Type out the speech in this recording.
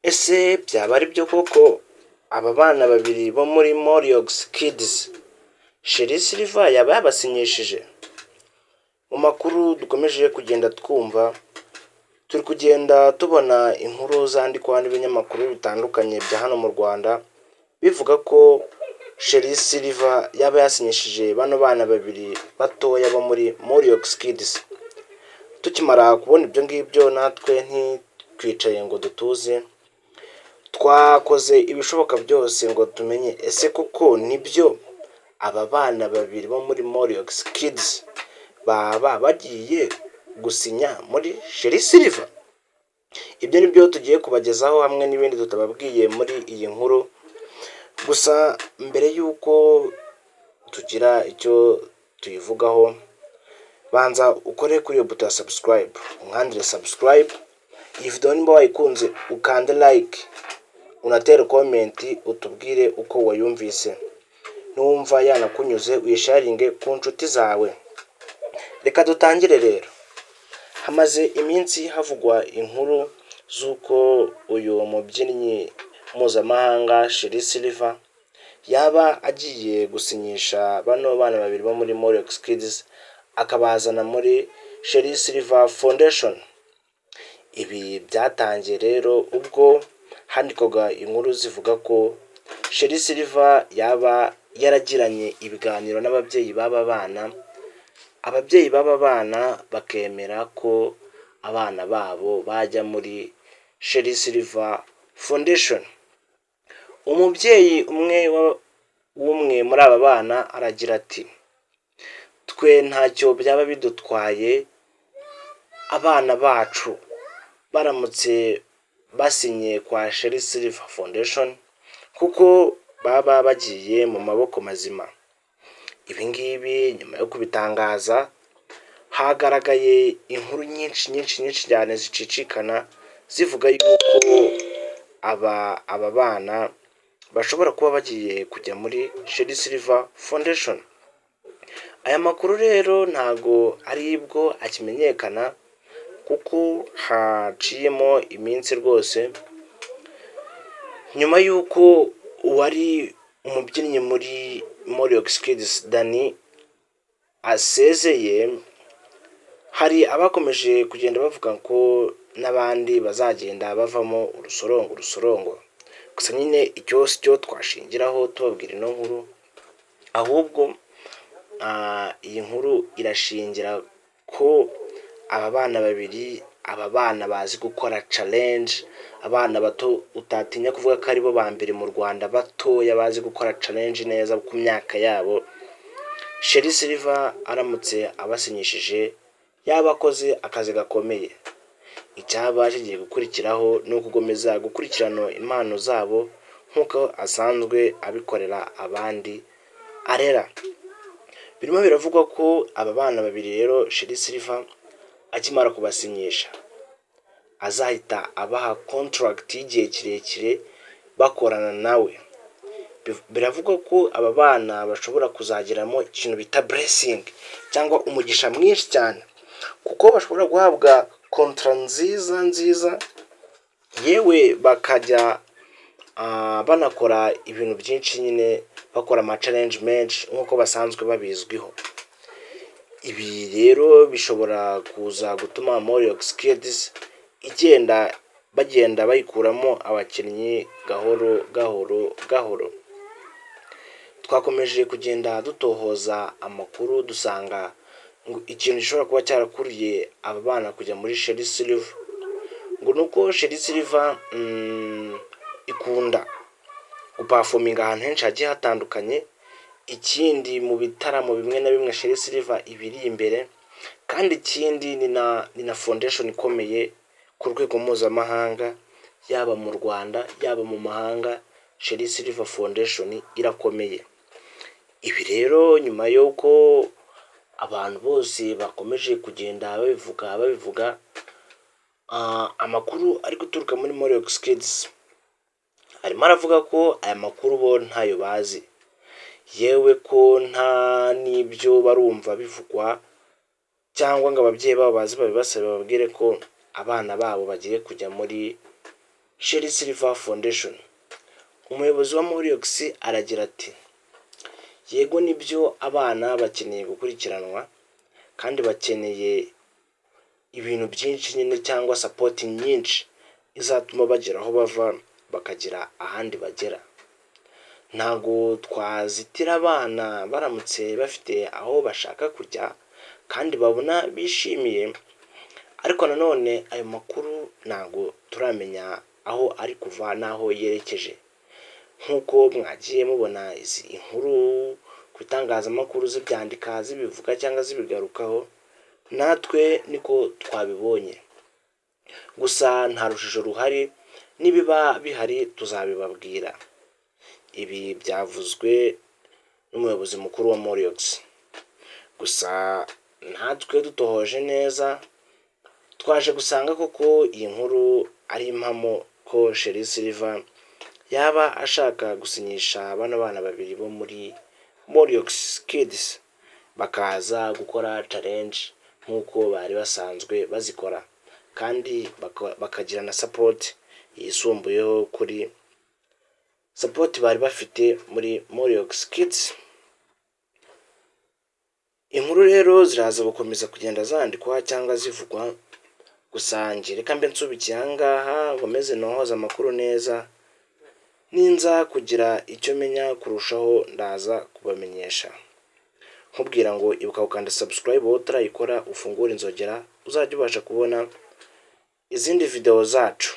Ese byaba ari byo koko, aba bana babiri bo muri Moriox Kids, Sherrie Silver yaba yabasinyishije? Mu makuru dukomeje kugenda twumva, turi kugenda tubona inkuru zandikwa n'ibinyamakuru bitandukanye bya hano mu Rwanda, bivuga ko Sherrie Silver yaba yasinyishije bano bana babiri batoya bo muri Moriox Kids. Tukimara kubona ibyo ngibyo, natwe ntitwicaye ngo dutuze, twakoze ibishoboka byose ngo tumenye ese koko nibyo, aba bana babiri bo muri Moriox Kids baba bagiye gusinya muri Sherrie Silver? Ibyo ni byo tugiye kubagezaho hamwe n'ibindi tutababwiye muri iyi nkuru. Gusa mbere y'uko tugira icyo tuyivugaho, banza ukore kuri iyo buto ya subscribe, unkandire subscribe. Iyi video nimba wayikunze, ukande like, unatere comment utubwire uko wayumvise. Nuwumva yanakunyuze, uyisharinge ku nshuti zawe. Reka dutangire rero. Hamaze iminsi havugwa inkuru z'uko uyu mubyinnyi mpuzamahanga Sherrie Silver yaba agiye gusinyisha bano bana babiri bo muri Moriox Kids, akabazana muri Sherrie Silver Foundation. Ibi byatangiye rero ubwo handikwaga inkuru zivuga ko Sherrie Silver yaba yaragiranye ibiganiro n'ababyeyi b'aba bana, ababyeyi b'aba bana bakemera ko abana babo bajya muri Sherrie Silver Foundation. Umubyeyi umwe w'umwe muri aba bana aragira ati: "Twe ntacyo byaba bidutwaye abana bacu baramutse basinye kwa Sherrie Silver Foundation, kuko baba bagiye mu maboko mazima." Ibi ngibi nyuma yo kubitangaza, hagaragaye inkuru nyinshi nyinshi nyinshi cyane zicicikana zivuga yuko aba bana bashobora kuba bagiye kujya muri Sherrie Silver Foundation. Aya makuru rero ntago aribwo akimenyekana, kuko haciyemo iminsi rwose, nyuma y'uko uwari umubyinnyi muri Moriox Kids, Danny, asezeye, hari abakomeje kugenda bavuga ko n'abandi bazagenda bavamo urusorongo urusorongo. Gusa nyine icyo si cyo twashingiraho tubabwira ino nkuru, ahubwo iyi nkuru irashingira ko aba bana babiri, aba bana bazi gukora challenge, abana bato utatinya kuvuga ko aribo ba mbere mu Rwanda batoya bazi gukora challenge neza ku myaka yabo, Sherrie Silver aramutse abasinyishije yaba akoze akazi gakomeye. Icyaba kigiye gukurikiraho ni ugukomeza gukurikirana impano zabo nk'uko asanzwe abikorera abandi arera. Birimo biravugwa ko aba bana babiri rero, Sherrie Silver akimara kubasinyisha, azahita abaha contract y'igihe kirekire bakorana nawe. Biravugwa ko aba bana bashobora kuzagiramo ikintu bita blessing cyangwa umugisha mwinshi cyane, kuko bashobora guhabwa contrat nziza nziza, yewe bakajya banakora ibintu byinshi nyine, bakora ama challenge menshi nk'uko basanzwe babizwiho. Ibi rero bishobora kuza gutuma Moriox Kids igenda bagenda bayikuramo abakinnyi gahoro gahoro gahoro. Twakomeje kugenda dutohoza amakuru, dusanga ngo ikintu gishobora kuba cyarakuriye aba bana kujya muri Sherrie Silver ngo ni uko Sherrie Silver ikunda guperforminga ahantu henshi hagiye hatandukanye. Ikindi, mu bitaramo bimwe na bimwe Sherrie Silver iba iri imbere, kandi ikindi ni na foundation ikomeye ku rwego mpuzamahanga, yaba mu Rwanda, yaba mu mahanga, Sherrie Silver Foundation irakomeye. Ibi rero nyuma y'uko abantu bose bakomeje kugenda babivuga babivuga, amakuru ari guturuka muri Moriox Kids arimo aravuga ko aya makuru bo ntayo bazi, yewe ko nta n'ibyo barumva bivugwa, cyangwa ngo ababyeyi babo baze babibasabe, bababwire ko abana babo bagiye kujya muri Sherrie Silver Foundation. Umuyobozi wa Moriox aragira ati: "Yego, nibyo, abana bakeneye gukurikiranwa kandi bakeneye ibintu byinshi nyine cyangwa support nyinshi izatuma bagera aho bava bakagera ahandi bagera. Ntabwo twazitira abana baramutse bafite aho bashaka kujya kandi babona bishimiye, ariko nanone ayo makuru ntabwo turamenya aho ari kuva n'aho yerekeje. Nk'uko mwagiye mubona izi inkuru ku bitangazamakuru zibyandika, zibivuga cyangwa zibigarukaho, natwe niko twabibonye. Gusa nta rujijo ruhari, nibiba bihari tuzabibabwira." Ibi byavuzwe n'umuyobozi mukuru wa Moriox. Gusa natwe dutohoje neza, twaje gusanga koko iyi nkuru ari impamo, ko Sherrie Silver yaba ashaka gusinyisha bano bana babiri bo muri Moriox Kids, bakaza gukora challenge nk'uko bari basanzwe bazikora, kandi bakagira na support yisumbuyeho kuri support bari bafite muri Moriox Kids. Inkuru rero ziraza gukomeza kugenda zandikwa cyangwa zivugwa, gusa njye reka mbe nsubikiye aha ngaha, nkomeze ntohoze amakuru neza, ninza kugira icyo menya kurushaho ndaza kubamenyesha. Nkubwira ngo ibuka gukanda subscribe wowe utarayikora, ufungure inzogera uzajya ubasha kubona izindi video zacu.